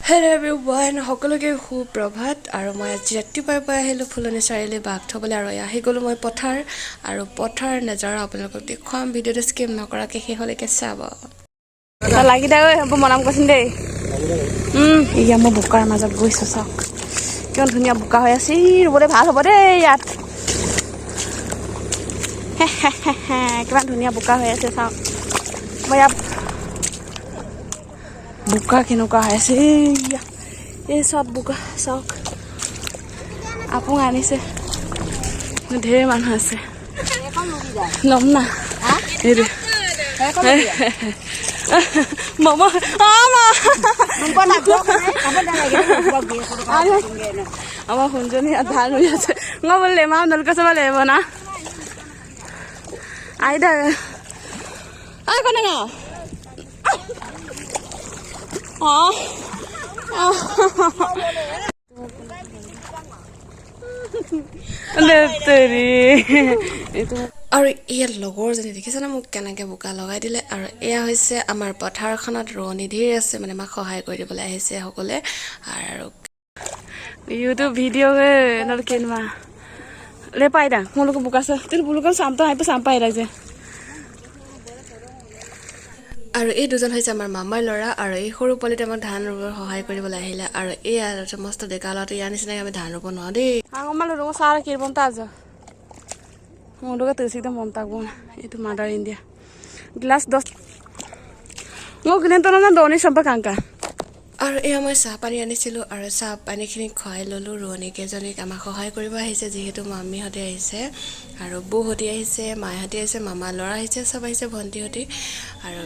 Hello' everyone, সকলোকে সুপ্ৰভাত। আৰু মই আজি ৰাতিপুৱাই পুৱাই আহিলোঁ ফুলনি চাৰিআলি বাঘ থ'বলৈ আৰু আহি গ'লোঁ মই পথাৰ। আৰু পথাৰ নাজাৰা আপোনালোকক দেখুৱাম, ভিডিঅ'টো স্কিপ নকৰাকৈ শেষলৈকে চাব। লাগি দে ঐ, হ'ব মনাম কৈছোন দেই। এয়া মই বোকাৰ মাজত গৈছোঁ, চাওক কিমান ধুনীয়া বোকা হৈ আছে। ই ৰুবলৈ ভাল হ'ব দেই ইয়াত। কিমান ধুনীয়া বোকা হৈ আছে চাওক। মই ইয়াত বোকা কেনেকুৱা হৈ আছে, এইয়া এই চব বোকা চাওক। আপোং আনিছে, ঢেৰ মানুহ আছে। ল'ম না এইটো মম। আমাৰ সোণজনী ইয়াত ধান ৰুই আছে। মই বোলে মা নলকা চাব লাগিব না আইতা। I কোনে ন। আৰু ইয়াত লগৰজনী দেখিছেনে মোক কেনেকৈ বোকা লগাই দিলে। আৰু এয়া হৈছে আমাৰ পথাৰখনত ৰোৱনী ধেৰ আছে, মানে আমাক সহায় কৰি দিবলৈ আহিছে সকলোৱে। আৰু ইউটিউব ভিডিঅ' কেনেকুৱা লে পাই দা মোলোক বোকা আছে বুলুক চামটো আহিব চাম পাই যে। আৰু এই দুজন হৈছে আমাৰ মামাৰ ল'ৰা আৰু এই সৰু পোৱালিটো আমাক ধান ৰুবৰ সহায় কৰিবলৈ আহিলে। আৰু এয়া মস্ত ডেকা ল'ৰাটো, ইয়াৰ নিচিনাকৈ আমি ধান ৰুব নোৱাৰোঁ দেই। এইটো মাদাৰ ইণ্ডিয়া গ্লাছ দহ মোক কাংকা। আৰু এয়া মই চাহ পানী আনিছিলোঁ আৰু চাহ পানীখিনি খুৱাই ল'লোঁ ৰোৱনীকেইজনীক। আমাক সহায় কৰিব আহিছে যিহেতু মামীহঁতে আহিছে আৰু বৌহঁতে আহিছে, মাহঁতে আহিছে, মামা ল'ৰা আহিছে, চব আহিছে, ভণ্টিহঁতে। আৰু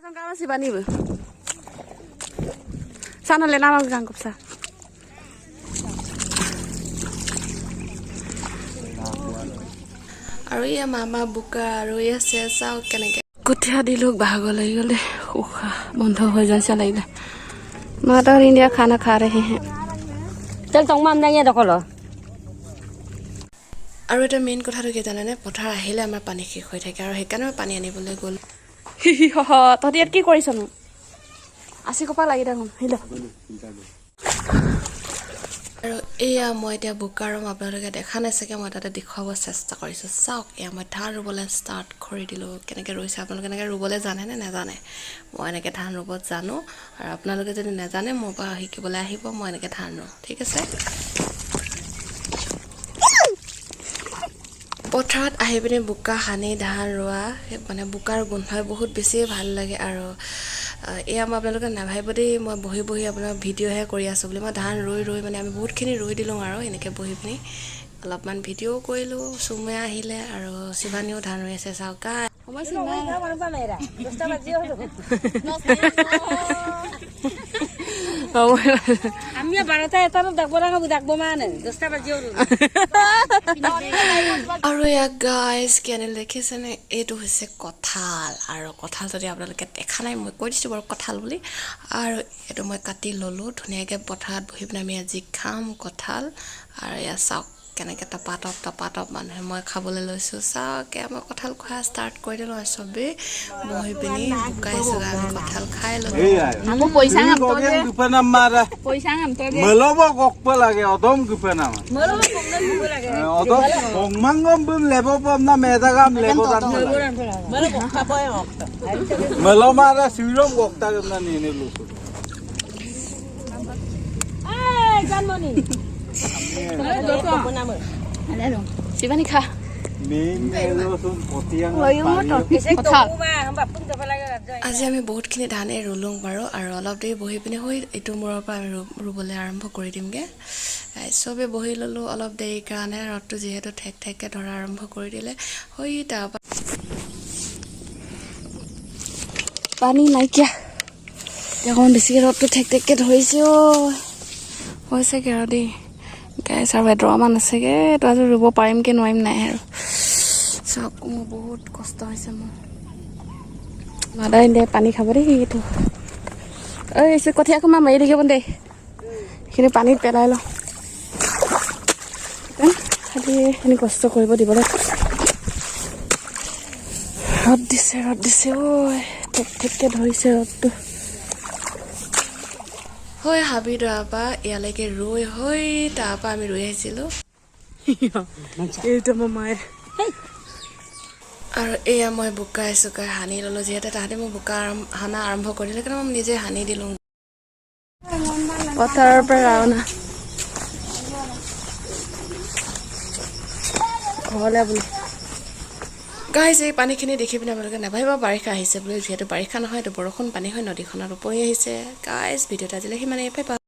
আৰু এয়া মামা বোকা আৰু এয়া চাওক কেনেকৈ কঠীয়া দিলোঁ, ভাগৰ লাগি গ'লে, উশাহ বন্ধ হৈ যোৱা লাগিলে। माता और इंडिया खाना खा रहे हैं। চল তংমাম নাই দখল। আৰু এটা মেইন কথাটো কি জানেনে, পথাৰ আহিলে আমাৰ পানী শেষ হৈ থাকে আৰু সেইকাৰণে মই পানী আনিবলৈ গ'ল। তহঁতি ইয়াত কি কৰিছনো? আচি কপা লাগি থাকোঁ। আৰু এয়া মই এতিয়া বোকা ৰুম, আপোনালোকে দেখা নাই চাগে, মই তাতে দেখুৱাব চেষ্টা কৰিছোঁ। চাওক, এয়া মই ধান ৰুবলৈ ষ্টাৰ্ট কৰি দিলোঁ। কেনেকৈ ৰুইছে আপোনালোকে? এনেকৈ ৰুবলৈ জানেনে নাজানে? মই এনেকৈ ধান ৰুব জানো আৰু আপোনালোকে যদি নাজানে মোৰ পৰা শিকিবলৈ আহিব। মই এনেকৈ ধান ৰুওঁ, ঠিক আছে। পথাৰত আহি পিনি বোকা সানি ধান ৰোৱা মানে বোকাৰ গোন্ধই বহুত বেছিয়ে ভাল লাগে। আৰু এয়া মই আপোনালোকে নাভাবিব দেই মই বহি বহি আপোনাৰ ভিডিঅ'হে কৰি আছোঁ বুলি। মই ধান ৰুই ৰুই মানে আমি বহুতখিনি ৰুই দিলোঁ আৰু এনেকৈ বহি পিনি অলপমান ভিডিঅ'ও কৰিলোঁ। চুমে আহিলে আৰু শিৱানীও ধান ৰুই আছে, চাওক। আৰু এয়া গাইজ কি আনিলে দেখিছেনে? এইটো হৈছে কঁঠাল। আৰু কঁঠাল যদি আপোনালোকে দেখা নাই মই কৈ দিছোঁ বাৰু কঁঠাল বুলি। আৰু এইটো মই কাটি ল'লোঁ ধুনীয়াকৈ, পথাৰত বহি পিনে আমি আজি খাম কঁঠাল। আৰু এয়া চাওক কেনেকৈ টপাটপ টপাটপ মানুহে মই খাবলৈ লৈছোঁ। চাওক, এয়া মই কঁঠাল খোৱা ষ্টাৰ্ট কৰি দিলোঁ আৰু চবেই বহি পিনি বোকাইছোঁ, আমি কঁঠাল খাই ল'লোঁ। শিৱানী খা। আজি আমি বহুতখিনি ধানেই ৰুলোঁ বাৰু। আৰু অলপ দেৰি বহি পিনি হৈ ইটো মূৰৰ পৰা আমি ৰুবলৈ আৰম্ভ কৰি দিমগৈ। চবেই বহি ল'লোঁ অলপ দেৰিৰ কাৰণে, ৰ'দটো যিহেতু ঠেক ঠেককৈ ধৰা আৰম্ভ কৰি দিলে। হৈ তাৰপৰা পানী নাইকিয়া, অকণমান বেছিকৈ ৰ'দটো ঠেক ঠেককৈ ধৰিছে। অ' হৈছেগৈ আৰু দেই গাইছ, আৰু এডৰামান আছেগৈ। এইটো আজি ৰুব পাৰিম কি নোৱাৰিম নাই আৰু। চাওক, মোৰ বহুত কষ্ট হৈছে। মোৰ মাদাৰ ইণ্ডিয়াই পানী খাব দেই। এইটো ঐ কঠীয়া সোমা মাৰি থাকিব দেই, সেইখিনি পানীত পেলাই লওঁ। খালি এইখিনি কষ্ট কৰিব দিবলৈ। ৰ'দ দিছে, ৰ'দ দিছে ঐ, ঠেক ঠেককৈ ধৰিছে ৰ'দটো। হৈ হাবিডৰাৰ পৰা ইয়ালৈকে ৰুই হৈ তাৰপৰা আমি ৰুই আহিছিলোঁ। এইটো আমাৰ মায়ে। আৰু এয়া মই বোকাই চোকাই সানি ল'লোঁ, যিহেতু তাহাঁতে মোক বোকা সানা আৰম্ভ কৰি দিলে, সেইকাৰণে মই নিজে সানি দিলোঁ। পথাৰৰ পৰা ৰাওনা ঘৰলৈ বুলি। গাইজ, এই পানীখিনি দেখি পিনে আপোনালোকে নাভাবিব বাৰিষা আহিছে বুলি। যিহেতু বাৰিষা নহয়, এইটো বৰষুণ পানী হৈ নদীখনত উপঙি আহিছে। গাইজ, ভিডিঅ'টো আজিলৈ সিমানেই। Bye bye.